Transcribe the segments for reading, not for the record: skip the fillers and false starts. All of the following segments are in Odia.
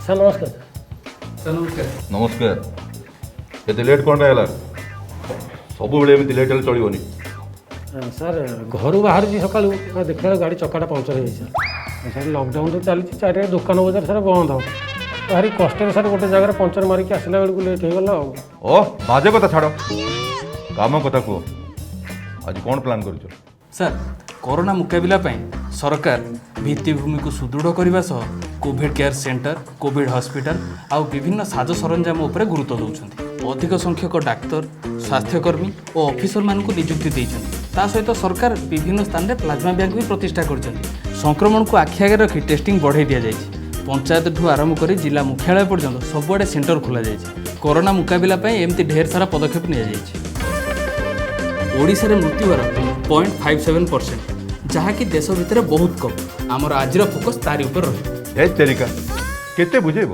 ସାର୍ ନମସ୍କାର। ସାର୍ ନମସ୍କାର। ନମସ୍କାର। ଏତେ ଲେଟ୍ କ'ଣ ପାଇଁ ହେଲା? ସବୁବେଳେ ଏମିତି ଲେଟ୍ ହେଲେ ଚଳିବନି। ସାର୍, ଘରୁ ବାହାରୁଛି ସକାଳୁ, ଦେଖିଲା ବେଳକୁ ଗାଡ଼ି ଚକାଟା ପଞ୍ଚର ହେଇଯାଇଛି ସାର୍। ସାର୍, ଲକଡାଉନ୍ ତ ଚାଲିଛି, ଚାରିଆଡ଼େ ଦୋକାନ ବଜାର ସାର୍ ବନ୍ଦ। ଭାରି କଷ୍ଟରେ ସାର୍ ଗୋଟେ ଜାଗାରେ ପଞ୍ଚର ମାରିକି ଆସିଲା ବେଳକୁ ଲେଟ୍ ହେଇଗଲା ଆଉ। ଓ, ବାଜେ କଥା ଛାଡ଼, କାମ କଥା କୁହ। ଆଜି କ'ଣ ପ୍ଲାନ୍ କରିଛ? ସାର୍, କରୋନା ମୁକାବିଲା ପାଇଁ ସରକାର ଭିତ୍ତିଭୂମିକୁ ସୁଦୃଢ଼ କରିବା ସହ Covid care centre, Covid hospital ଆଉ ବିଭିନ୍ନ ସାଜ ସରଞ୍ଜାମ ଉପରେ ଗୁରୁତ୍ୱ ଦେଉଛନ୍ତି। ଅଧିକ ସଂଖ୍ୟକ ଡାକ୍ତର, ସ୍ୱାସ୍ଥ୍ୟକର୍ମୀ ଓ ଅଫିସରମାନଙ୍କୁ ନିଯୁକ୍ତି ଦେଇଛନ୍ତି। ତା ସହିତ ସରକାର ବିଭିନ୍ନ ସ୍ଥାନରେ ପ୍ଲାଜମା ବ୍ୟାଙ୍କ ବି ପ୍ରତିଷ୍ଠା କରିଛନ୍ତି। ସଂକ୍ରମଣକୁ ଆଖି ଆଗରେ ରଖି ଟେଷ୍ଟିଂ ବଢ଼ାଇ ଦିଆଯାଇଛି। ପଞ୍ଚାୟତଠୁ ଆରମ୍ଭ କରି ଜିଲ୍ଲା ମୁଖ୍ୟାଳୟ ପର୍ଯ୍ୟନ୍ତ ସବୁଆଡ଼େ ସେଣ୍ଟର ଖୋଲାଯାଇଛି। କରୋନା ମୁକାବିଲା ପାଇଁ ଏମିତି ଢେର ସାରା ପଦକ୍ଷେପ ନିଆଯାଇଛି। ଓଡ଼ିଶାରେ ମୃତ୍ୟୁହାର 0.57%, ଯାହାକି ଦେଶ ଭିତରେ ବହୁତ କମ୍। ଆମର ଆଜିର ଫୋକସ୍ ତାରି ଉପରେ ରହିବ। ଏ ତେରିକା, କେତେ ବୁଝେଇବ?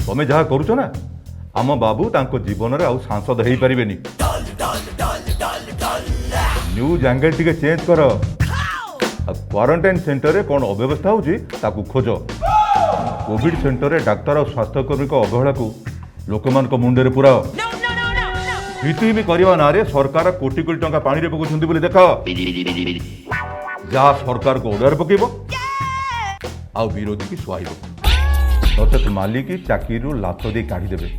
ତମେ ଯାହା କରୁଛ ନା, ଆମ ବାବୁ ତାଙ୍କ ଜୀବନରେ ଆଉ ସାଂସଦ ହେଇପାରିବେନି। ନ୍ୟୁଜ୍ ଆଙ୍ଗେଲ ଟିକେ ଚେଞ୍ଜ କର ଆଉ କ୍ୱାରେଣ୍ଟାଇନ୍ ସେଣ୍ଟରରେ କ'ଣ ଅବ୍ୟବସ୍ଥା ହେଉଛି, ତାକୁ ଖୋଜ। କୋଭିଡ ସେଣ୍ଟରରେ ଡାକ୍ତର ଆଉ ସ୍ୱାସ୍ଥ୍ୟକର୍ମୀଙ୍କ ଅବହେଳାକୁ ଲୋକମାନଙ୍କ ମୁଣ୍ଡରେ ପୁରାଅ। ଭିତ୍ତିଭୂମି କରିବା ନାଁରେ ସରକାର କୋଟି କୋଟି ଟଙ୍କା ପାଣିରେ ପକାଉଛନ୍ତି ବୋଲି ଦେଖ, ଯାହା ସରକାରକୁ ଅଡ଼ୁଆରେ ପକେଇବ ଆଉ ବିରୋଧୀକି ସୁହାଇବ। ନଚେତ ମାଲିକ ଚାକିରିରୁ ଲାତ ଦେଇ କାଢ଼ିଦେବେ।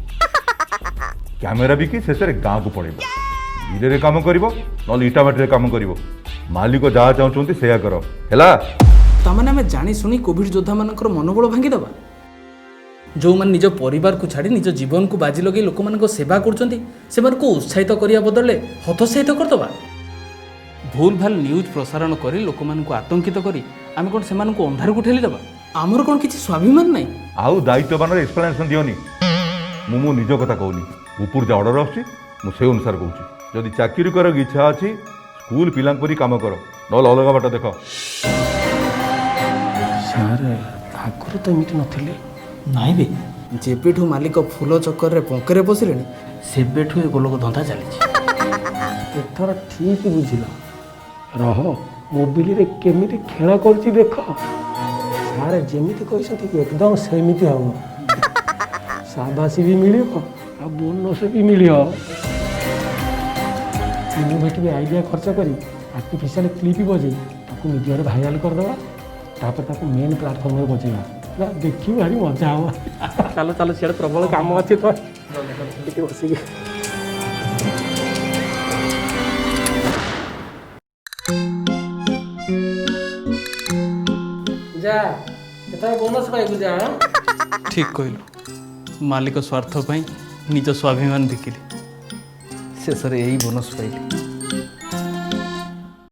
କ୍ୟାମେରା ବିକି ଶେଷରେ ଗାଁକୁ ପଳେଇବ, ବିଲରେ କାମ କରିବ, ନହେଲେ ଇଟାଭାଟିରେ କାମ କରିବ। ମାଲିକ ଯାହା ଚାହୁଁଛନ୍ତି ସେଇଆ କର, ହେଲା? ତାମାନେ ଆମେ ଜାଣି ଶୁଣି କୋଭିଡ ଯୋଦ୍ଧାମାନଙ୍କର ମନୋବଳ ଭାଙ୍ଗିଦେବା? ଯେଉଁମାନେ ନିଜ ପରିବାରକୁ ଛାଡ଼ି ନିଜ ଜୀବନକୁ ବାଜି ଲଗାଇ ଲୋକମାନଙ୍କ ସେବା କରୁଛନ୍ତି, ସେମାନଙ୍କୁ ଉତ୍ସାହିତ କରିବା ବଦଳରେ ହତୋତ୍ସାହିତ କରିଦେବା? ଭୁଲ ଭାଲ ନ୍ୟୁଜ୍ ପ୍ରସାରଣ କରି ଲୋକମାନଙ୍କୁ ଆତଙ୍କିତ କରି ଆମେ କ'ଣ ସେମାନଙ୍କୁ ଅନ୍ଧାରକୁ ଠେଲିଦେବା? ଆମର କ'ଣ କିଛି ସ୍ୱାଭିମାନ ନାହିଁ? ଆଉ ଦାୟିତ୍ୱବାନର ଏକ୍ସପ୍ଲାନେସନ୍ ଦିଅନି। ମୁଁ ମୋ ନିଜ କଥା କହୁନି, ଉପରୁ ଯାହା ଅର୍ଡ଼ର ଆସୁଛି ମୁଁ ସେଇ ଅନୁସାରେ କହୁଛି। ଯଦି ଚାକିରି କରିବାକୁ ଇଚ୍ଛା ଅଛି, ସ୍କୁଲ ପିଲାଙ୍କ ପରି କାମ କର, ନହେଲେ ଅଲଗା ବାଟ ଦେଖ। ସାର୍, ଆଗରୁ ତ ଏମିତି ନଥିଲେ। ନାଇଁ ବେ, ଯେବେଠୁ ମାଲିକ ଫୁଲ ଚକ୍କରରେ ପଙ୍କରେ ପଶିଲେଣି, ସେବେଠୁ ଏ ଗୋଲକ ଧନ୍ଦା ଚାଲିଛି। ଏଥର ଠିକ୍ ବୁଝିଲ। ରହ, ମୋବିଲିରେ କେମିତି ଖେଳ କରୁଛି ଦେଖ। ସାର୍ ଯେମିତି କହିଛନ୍ତି ଏକଦମ ସେମିତି ହବ। ସାବାସୀ ବି ମିଳିବ ଆଉ ବୋନସ୍ ବି ମିଳିବ। ଇନୋଭେଟିଭ୍ ଆଇଡ଼ିଆ ଖର୍ଚ୍ଚ କରି ଆର୍ଟିଫିସିଆଲ କ୍ଲିପ୍ ବଜେଇ ତାକୁ ମିଡ଼ିଆରେ ଭାଇରାଲ କରିଦେବା। ତାପରେ ତାକୁ ମେନ୍ ପ୍ଲାଟଫର୍ମରେ ବଜେଇବା ନା, ଦେଖିବୁ ଭାରି ମଜା ହବ। ଚାଲ ଚାଲ, ସିଆଡ଼େ ପ୍ରବଳ କାମ ଅଛି ତ ଟିକେ ବସିକି। ଯା, ଏଥର ବୋନସ୍ ପାଇବୁ, ଯା। ଠିକ୍ କହିଲୁ। ମାଲିକ ସ୍ୱାର୍ଥ ପାଇଁ ନିଜ ସ୍ୱାଭିମାନ ବିକିଲି, ଶେଷରେ ଏଇ ବୋନସ୍ ପାଇଲି।